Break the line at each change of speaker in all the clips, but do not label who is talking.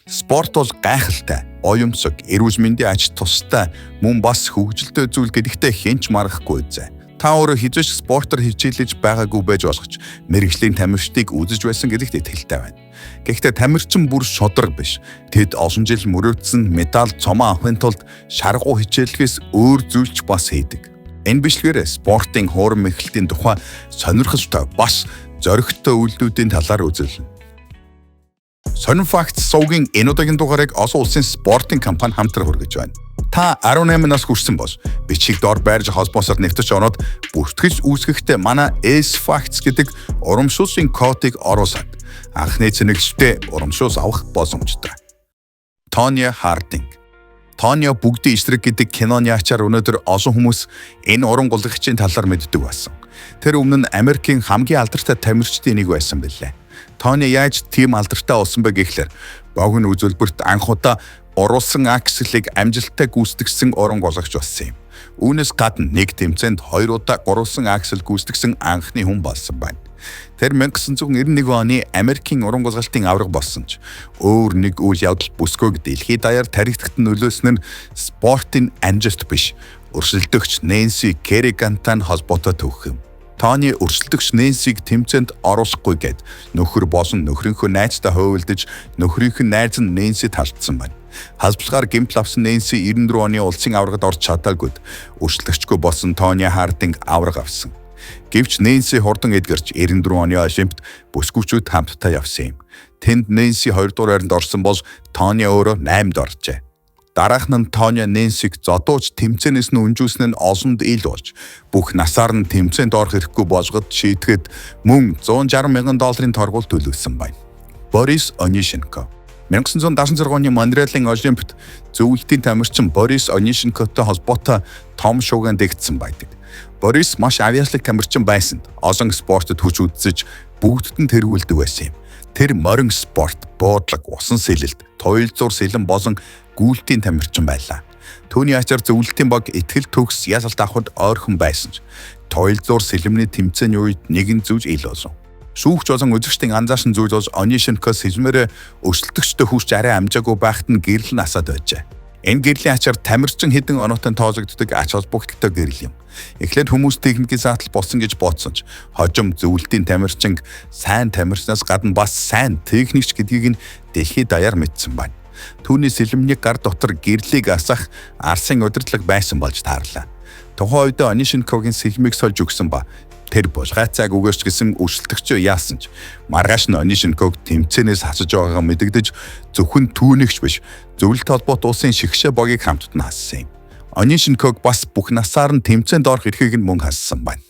Спорт бол гайхалтай, оёмсог, эрүүл мэндийн ач тустай, мөн бас хөгжилтэй зүйл гэдэгтээ хэн ч маргахгүй үзээ. Та өөрөө хэзээ ч спортоор хичээлж байгаагүй байж болох ч мэргэжлийн тамирчдыг үзэж байсан гэдэгт итгэлтэй байна. Гэхдээ тамирчин бүр шударга биш. Тэд олон жил мөрөөдсөн медаль цомоо авахын тулд шаргуу хичээллэхээс өөр зүйл ч бас хийдэг. Энэ бичлэгээр спортын хуурам мэхлэлтийн тухай сонирхолтой бас зоригтой үйлдэлүүдийн талаар үзэлнэ. Сонин факт сувгийн энэ удаагийн дугаарыг олон улсын спортын компани хамтран хүргэж байна. Та 18 нас хүрсэн бол бичиг дор байрж холбоосоор нэвтэрч ороод бүртгэж үүсгэхдээ манай S Facts гэдэг урамшууллын кодыг оруулаад анхны цэнэглэлтээ урамшуул авах боломжтой. Тоня Хардинг. Тоня бүгдийн эсрэг гэдэг киноны ачаар өнөөдөр олон хүмүүс энэ уран гулгагчийн талаар мэддэг болсон. Тэр өмнө нь Америкийн хамгийн алдартай тамирчдын нэг байсан билээ. Тони яаж тийм алдартай болсон бэ гэхлээр богино үзүүлбэрт анх удаа уруулсан акселийг амжилттай гүйцэтгсэн уран гулгагч болсон юм. Үүнээс гадна нэг тэмцээнд 2 удаа гурвалсан аксел гүйцэтгсэн анхны хүн болсон байна. Тэр 1991 оны Америкийн уран гулгалтын аварга болсон ч өөр нэг үйл явдал бүсгүйг дэлхийд даяар таригдахад нөлөөлсөн нь спортын амжилт биш, өрсөлдөгч Нэнси Керригантай холбоотой түүх юм. Тони өрсөлдөгч Нэнсиг тэмцээнд оруулахгүй гээд нөхөр болон нөхрийнхөө найзтай хуйлдаж нөхрийнх нь найз нь Нэнсид алдсан байна. Халбалгаар гэмтэл авсан Нэнси 94 оны улсын аваргад орж чадаагүйд өрсөлдөгчгүй болсон Тони Хардинг аварга авсан. Гэвч Нэнси хурдан эдгэрч 94 оны Олимпт бүсгүйчүүд хамтдаа явсан юм. Тэнд Нэнси 2 дугаар байранд орсон бол Тони өөрөө 8-д оржээ. Дараах нь Тоня Нэнсиг зодууж тэмцээнээс нь өнжүүлсэн нь олонд ил болж бүх насаар нь тэмцээнд орох эрхгүй болгоод шийтгэхэд мөн 160 мянган долларын торгуул төлөвлөсөн байна. Борис Онишенко. 1976 оны Монреалийн Олимпт зөвлөлтийн тамирчин Борис Онишенкотой холбоотой том шуугиан дэгдсэн байдаг. Борис маш авьяаслаг тамирчин байсанд олон спортод хүч үзэж бүгдд нь тэргүүлдэг байсан юм. Тэр морин спорт, буудлага, усан сэлэлт, туйлзуур сэлэм болон гүйлтийн тамирчин байлаа. Түүний ачаар зөвлөлтийн баг итгэл төгс ялалт авахд ойрхон байсан ч туйлзуур сэлэмний тэмцээний үед нэгэн зүвж ил болсон. Шүүгч болон үзэгчдийн анзаарсан зүйл бол Онишенко сэлмээрээ өрсөлдөгчтэй хүрч арай амжаагүй байхад нь гэрэл нь асаад байжээ. Энэ гэрлийн ачаар тамирчин хэдэн оноотой тоологддог ач холбогдолтой гэрэл юм. Эхлээд хүмүүс техникийн саатал болсон гэж бодсон ч хожим зөвлөлтийн тамирчин сайн тамирчнаас гадна бас сайн техникч гэдгийг нь дэлхийд даяар мэдсэн байна. Түүний сэлэмний гар дотор гэрлийг асах арсын удирдлага байсан болж таарлаа. Тухайн үед Онишенкогийн сэлмийг сольж өгсөн ба тэр булгайцааг үгэрч гэсэн өрсөлдөгчөө яасан ч маргааш нь Онишенког тэмцээнээс хасаж байгаагаа мэдэгдэж зөвхөн түүнийг ч биш зөвлөлт холбоот улсын шигшээ богийг хамтд нь хассан юм. Онишенког бас бүх насаар нь тэмцээнд орох эрхийг нь мөн хассан байна.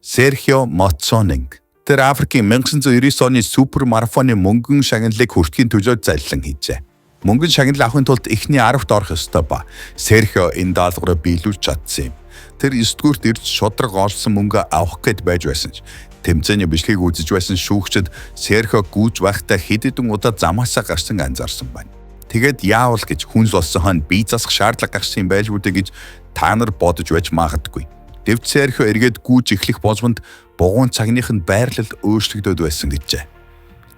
Серхио Моцонинг. Тэр Африкийн 1999 оны супер марафоны мөнгөн шагналыг хүртэхийн төлөө заллан хийжээ. Мөнгөн шагнал авахын тулд эхний 10-т орох ёстой ба Серхио энэ даалгавраа биелүүлж чадсан юм. Тэр 9-дүгээрт ирж шударга олсон мөнгө авах гээд байж байсан ч тэмцээний бичлэгийг үзэж байсан шүүгчид Серхио гүйж байхдаа хэд хэдэн удаа замаасаа гарсан анзаарсан байна. Тэгээд яавал гэж хүнс болсон хойно бие засах шаардлага гарсан юм байлгүй дээ гэж та нар бодож байж магадгүй. Дэвт Серхио эргээд гүйж эхлэх болзомд бугуун цагных нь байрлал өөрчлөгдөд байсан гэжээ.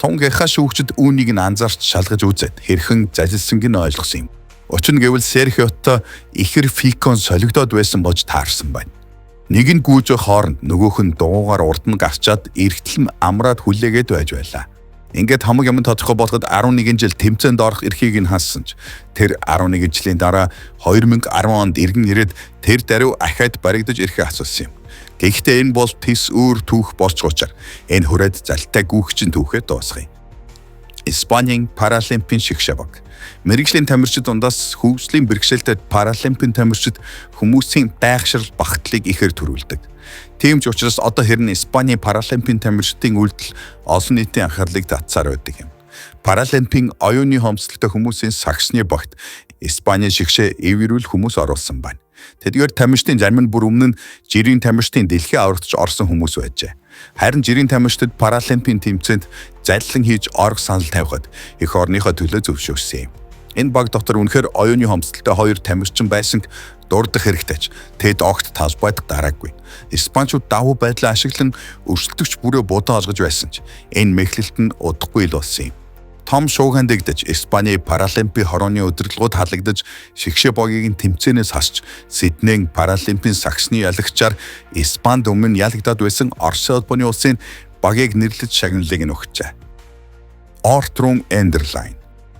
Тун гяха шүүгчид үүнийг нь анзаарч шалгаж үзээд хэрхэн залилсанг нь ойлгосон юм. Учир нь гэвэл Серхиотой ихэр Фикон солигдоод байсан болж таарсан байна. Нэг нь гүйж хооронд нөгөөх нь дугуугаар урд нь гарчаад эргэтлэн амраад хүлээгээд байж байлаа. Ингээд хамаг юм тодорхой болоход 11 жил тэмцээнд орох эрхийг нь хассан ч тэр 11 жилийн дараа 2010 онд иргэн ирээд тэр даруй ахиад баригдаж ирэхээ асуусан юм. Гэхдээ энэ бол тис өөр түүх болж учраа энэ хүрээд залтай гүйхчин түүхээ дуусгая. Испанийн Паралимпийн шигшээ баг. Мэргэжлийн тамирчид дундаас хөгжлийн бэрхшээлтэй паралимпийн тамирчид хүмүүсийн гайхшрал багтлыг ихээр төрүүлдэг. Тийм ч учраас одоо хэрнээ Испанийн паралимпийн тамирчдын үйлдэл олон нийтийн анхаарлыг татсаар байдаг юм. Паралимпийн оюуны хомсдолтой хүмүүсийн сагсны багт Испанийн шигшээ эв эрүүл хүмүүс оруулсан байна. Тэдгээр тамирчдын зарим нь бүр өмнө нь жирийн тамирчдын дэлхийн аваргад ч орсон хүмүүс байжээ. Харин жирийн тамирчдад паралимпийн тэмцээнд заллан хийж орох санал тавихад эх орныхоо төлөө зөвшөөрсөн юм. Энэ баг дотор үнэхээр оюуны хомсдолтой хоёр тамирчин байсан дурдах хэрэгтэй ч тэд огт талбайд гараагүй. Испанчууд давуу байдлаа ашиглан өрсөлдөгч бүрээ бодоо олгож байсан ч энэ мэхлэлт нь удахгүй л болсон юм. Том шуугиан дэгдэж Испани Паралимпийн хорооны удирдлагууд халагдаж шигшээ богийг нь тэмцээнээс хасч Сиднейн Паралимпийн сагсны ялагчаар Испанд өмнө ялагдаад байсан Оросын холбооны улсын багийг нэрлэж шагналыг нь өгчээ. Ортрун Эндерлайн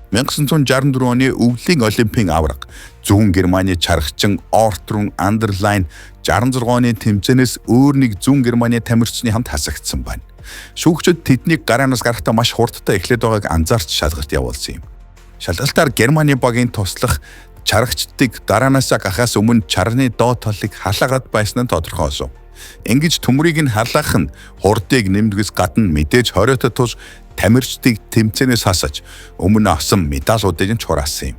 1964 оны өвлийн олимпийн аварга зүүн Германы чаргачин Ортрун Андерлайн 66 оны тэмцээнээс өөр нэг зүүн Германы тамирчны хамт хасагдсан байна. Шүүгчид тэднийг гараанаас гарахдаа маш хурдтай эхлээд байгааг анзаарч шалгалт явуулсан юм. Шалгалтаар Германы багийн туслах чаргачдыг дараанаасаа гарахаас өмнө чарны доод талыг халаагаад байсан нь тодорхойлсон. Ингэж төмрийг нь халаах нь хурдыг нэмдгээс гадна мэдээж хориотой тус тамирчдыг тэмцээнээс хасаж өмнө авсан медалуудыг нь чураасан юм.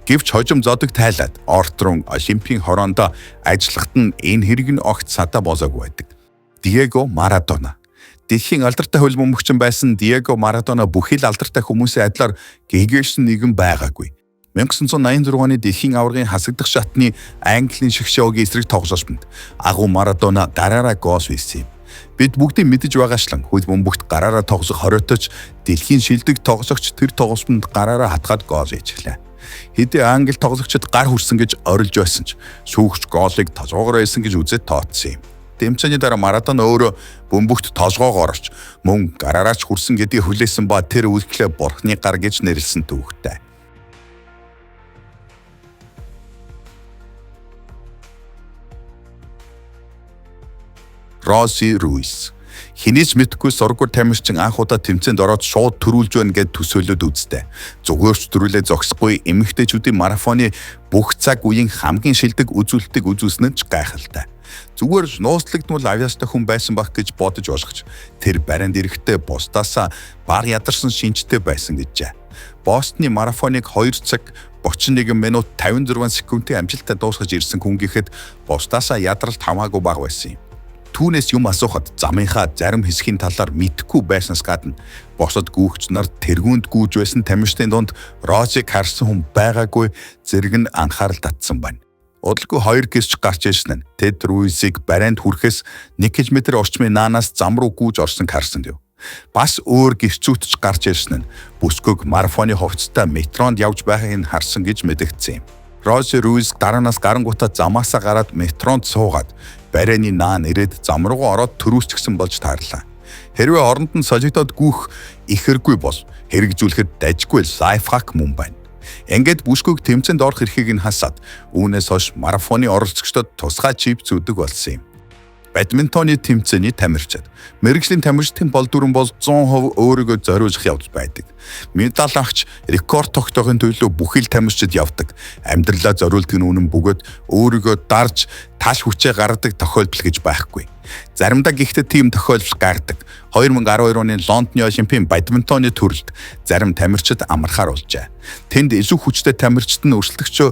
Гэвч хожим зодог тайлаад Ортрун Олимпийн хороонд ажиллахад нь энэ хэрэг нь огт садаа болоогүй байдаг. Диего Марадона. Дэлхийн алдартай хөл бөмбөгчин байсан Диего Марадона бүхий л алдартай хүмүүсийн адилаар гэгээшсэн нэгэн байгаагүй. 1986 оны дэлхийн аваргын хасагдах шатны Английн шигшээ эсрэг тоглолтод агуу Марадона гараараа гол хийсэн юм. Бид бүгдийн мэдэж байгаачлан хөл бөмбөгт гараараа тоглох хориотой ч дэлхийн шилдэг тоглогч тэр тоглолтод гараараа хатгаад гол хийчихлээ. Хэдий англи тоглогчид гар хүрсэн гэж орилж байсан ч шүүгч голыг толгоогоор хийсэн гэж үзээд тооцсон юм. Тэмцээний дараа Марадона өөрөө бөмбөгт толгоогоор орж мөн гараараач хүрсэн гэдгийг хүлээсэн ба тэр үйлдэлээ бурхны гар гэж нэрлсэн түүхтэй. Роси Руис. Хинээс мэдгүй сургуур тамирчин анх удаа тэмцээнд ороод шууд төрүүлж байна гэд төсөөлөд үзтээ. Зүгээр ч төрүүлээ зогсохгүй эмэгтэйчүүдийн марафоны бүх цаг үеийн хамгийн шилдэг үзүүлэлтийг үзүүлсэн нь ч гайхалтай. Зүгээр ч нууцлагдмал авьяастай хүн байсан байх гэж бодож болгож тэр барианд ирэхдээ бусдаасаа баг ядарсан шинжтэй байсан гэжээ. Бостны марафоныг 2 цаг 31 минут 56 секундын амжилттай дуусгаж ирсэн хүн гэхэд бусдаасаа ядралт хамаагүй бага байсан юм. Түүнээс юм асуухад замынхаа зарим хэсгийн талаар мэдэхгүй байснаас гадна босод гүйгч нар тэргуунд гүйж байсан тамирчдын дунд Розиг харсан хүн байгаагүй зэрэг нь анхаарал татсан байна. Удалгүй хоёр гисч гарч ирсэн нь Тед Руисийг барайнд хүрэхээс 1 км орчмын наанаас зам руу гүйж орсон харсан гэв. Бас өөр гисчүүтч гарч ирсэн нь бүсгүйг марафоны хувцастай метронд явж байгааг нь харсан гэж мэдэгдсэн юм. Рози Руис дараанаас гарангуутаа замаасаа гараад метронд суугаад барайны наан ирээд зам руугаа ороод төрүүлчихсэн болж таарлаа. Хэрвээ оронд нь сожигдоод гүйх ихэргүй бол хэрэгжүүлэхэд дажгүй лайфхак мөн байна. Ингээд бүшгүйг тэмцээнд орох эрхийг нь хасаад үүнээс хойш марафоны оролцогчдод тусгай чип зүүдэг болсон юм. Бадминтоны тэмцээний тамирчид. Мэргэжлийн тамирчдын бол дүрэн бол 100% өөрийгөө зориулах явдал байдаг. Медаль авч рекорд тогтоохын төлөө бүхий л тамирчид явдаг. Амьдралаа зориулдаг нь үнэн бөгөөд өөрийгөө дарж тал хүчээ гаргадаг тохиолдол гэж байхгүй. Заримдаа гэхдээ тийм тохиолдол гардаг. 2012 оны Лондоны Олимпийн бадминтоны төрөлд зарим тамирчид амархаар болжээ. Тэнд илүү хүчтэй тамирчид нь өрсөлдөгчөө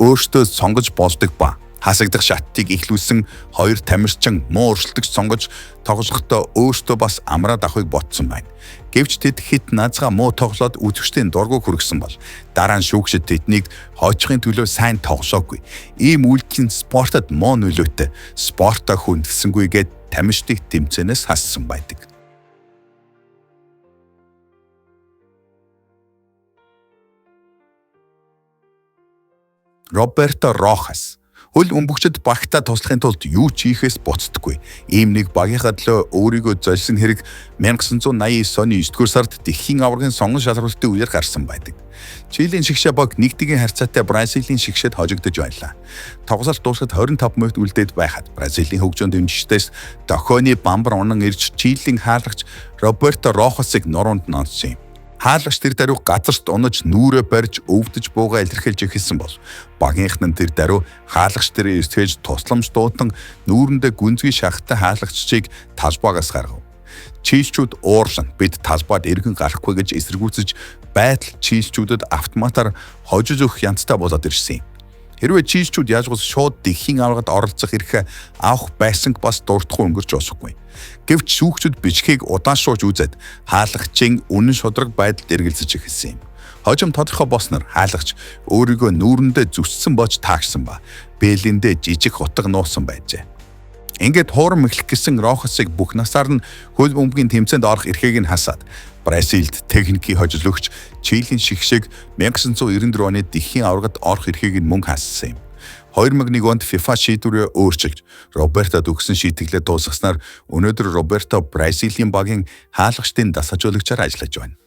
өөрсдөө сонгож болдог ба хасагдах шаттыг эхлүүлсэн хоёр тамирчин муу өрсөлдөгч сонгож тоглохдоо өөртөө бас амраад авахыг бодсон байна. Гэвч тэд хит наазгаа муу тоглоод үзэгчдийн дургуг хүргэсэн бол дараа нь шүүгчид тэднийг хойчхын төлөө сайн тоглоогүй. Ийм үйлдэл нь спортод муу нөлөөтэй. Спортоо хүндэлсэнгүй гээд тамирчдыг тэмцээнээс хассан байдаг. Роберто Рохас. Хөл өмбөгчд багтаа туслахын тулд юу ч хийхээс буцдаггүй. Ийм нэг багийнхаа төлөө өөрийгөө золисон хэрэг 1989 оны 9-р сард дэлхийн аваргын сонгон шалралтын үеэр гарсан байдаг. Чилийн шигшээ баг нэгдэгийн харьцаатай Бразилийн шигшээд хожигдож байлаа. Тоглолт дуусахад 25 минут үлдээд байхад Бразилийн хөгжөөн дэмжигчдээс дохионы бамбар унан ирж Чилийн хаалгач Роберто Рохасыг нуруунд нь онсон юм. Хаалгач тэр даруй газарт унаж нүрээ барьж өвдөж буугаа илэрхийлж эхэлсэн бол багийнх нь тэр даруй хаалгач дээрээ эсгэж тусламж дуудан нүүрэндээ гүнзгий шахтай хаалгаччийг талбаагаас гаргав. Чилчүүд уурлан бид талбайд эргэн гарахгүй гэж эсэргүүцэж байтал чилчүүдэд автоматар хожиж өгөх янзтай болоод ирсэн юм. Хэрвээ чилчүүд яажгуул шууд дэлхийн аваргад оролцох эрхээ авах байсанг бас дурдахгүй өнгөрч болохгүй. Гэвч шүүгчид бичгийг удаашруулж үзээд хаалгачийн үнэн шударга байдалд эргэлзэж эхэлсэн юм. Хожим тодорхой болсноор хаалгач өөрийгөө нүүрэндээ зүссэн болж таагсан ба бээлэндээ жижиг хутга нуусан байжээ. Ингээд хуурам эхлэх гэсэн Рохасыг бүх насаар нь хөл бөмбөгийн тэмцээнд орох эрхийг нь хасаад Бразилд техникийн хожил өгч Чилийн шигшээг 1994 оны дэлхийн аваргад орох эрхийг нь мөн хассан юм. 2001 онд FIFA шийдвэрээ өөрчилж Робертод өгсөн шийтгэлээ дуусгаснаар өнөөдөр Роберто Бразилийн багийн хаалгачдын дасгалжуулагчаар ажиллаж байна.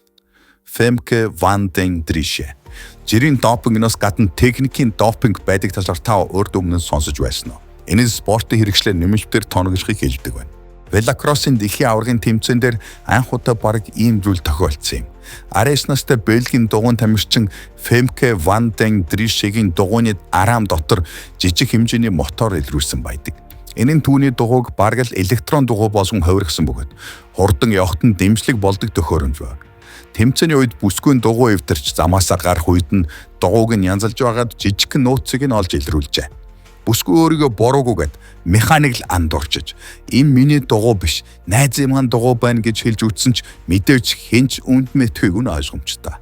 Femke van den Driessche. Жирийн допингноос гадна техникийн допинг байдаг талаар та урд өмнө нь сонсож байсан уу? Энэ нь спортын хэрэгслээ нэмэлтээр тоноглохыг хэлдэг байна. Велокроссын дэлхийн аваргын тэмцээн дээр анх удаа бараг ийм зүйл тохиолдсон юм. 19 настай Бельгийн дугуйн тамирчин Femke van den Driessche-гийн дугуйны араам дотор жижиг хэмжээний мотор илрүүлсэн байдаг. Энэ нь түүний дугуйг бараг л электрон дугуй болгон хувиргасан бөгөөд хурдан явахад нь дэмжлэг болдог төхөөрөмж байв. Тэмцээний үед бүсгүйн дугуй эвдэрч замаасаа гарах үед нь дугуйг нь янзалж байгаад жижигхэн нууцыг нь олж илрүүлжээ. Бүсгүй өөрийгөө буруугүй гээд механик л андуурчиж, "Энэ миний дугуй биш, найзын маань дугуй байна" гэж хэлж үтсэн ч мэдээж хэн ч үнэнд мэдэхүйг нь ойлгомжтой.